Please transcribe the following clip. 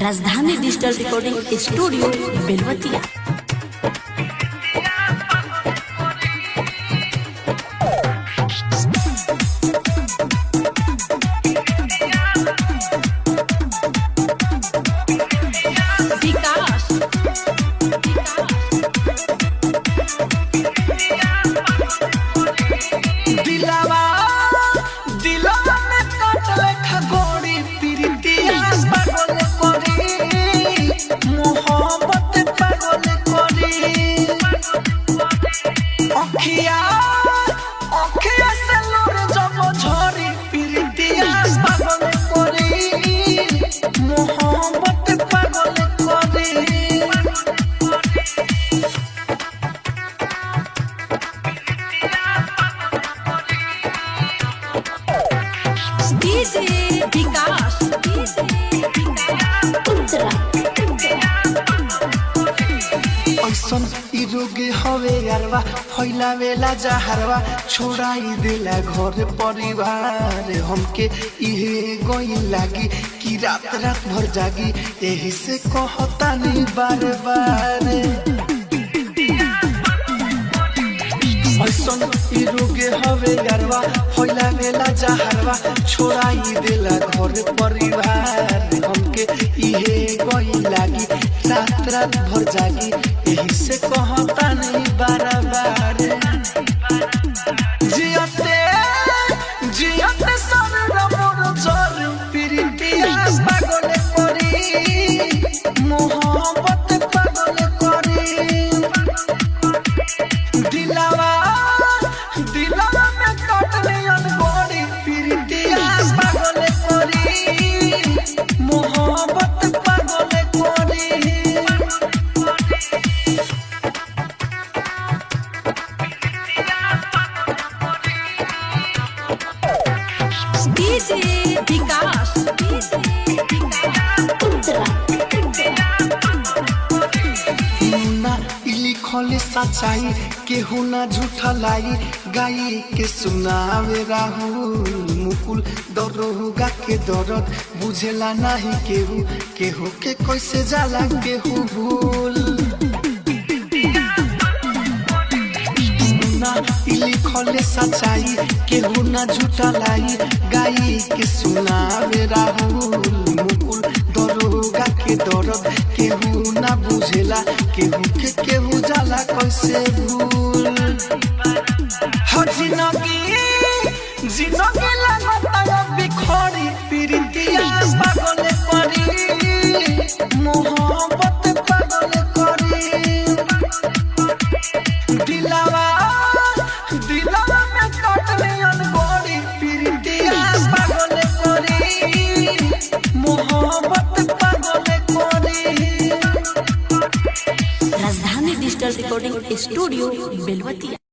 Rajdhani digital recording studio Belwatiya. Vikas. दिलावा दिलावा में काटले खगोरी प्रीतिया पागल करी, मोहब्बत पागल करी। अखिया अखिया से लोर जब झरी, प्रीतिया पागल करी, मोहब्बत पागल करी। डीजे विकास। उत्तरा। ऐसन इ रोग हवे यारवा, फैलावेला जहरवा, छोड़ाई देला घर परिवार। हमके इहे गई लागी कि रात रात भर जागी, एही से कहतानी बार बार। ऐसन इ रोग हवे यारवा, फैलावेला जहरवा, छोड़ाई देला घर परिवार। हमके इहे गई लागी रात रात भर जागी, एही से कहता नहीं बार बार। जियते जियते सर मोर जर, प्रीतिया पागल करी, मोहब्बत पागल करी। दिलावा दिलावा में काटले अनगोरी, प्रीतिया पागल करी, मोहब्बत पागल करी। डीजे विकास। उत्तरा। ना इ लिखल सच्चाई केहू ना झूठा लाई, गाई के सुनावे राहुल मुकुल। दरोगा के दर्द बुझेला नाही केहू, केहू के कैसे जाला केहू भूल। ना इ लिखल सच्चाई केहू ना झूठा लाई, गाई के सुनावे राहुल मुकुल। दरोगा के दर्द केहू ना बुझेला, केहू के केहू जाला कैसे भूल। हो जिनगी जिनगी लागता बिखरी, प्रीतिया पागल करी, मोहब्बत पागल करी। दिलावा दिलावा में काटले अनगोरी, प्रीतिया पागल करी, मोहब्बत पागल करी। Rajdhani digital recording studio Belwatiya.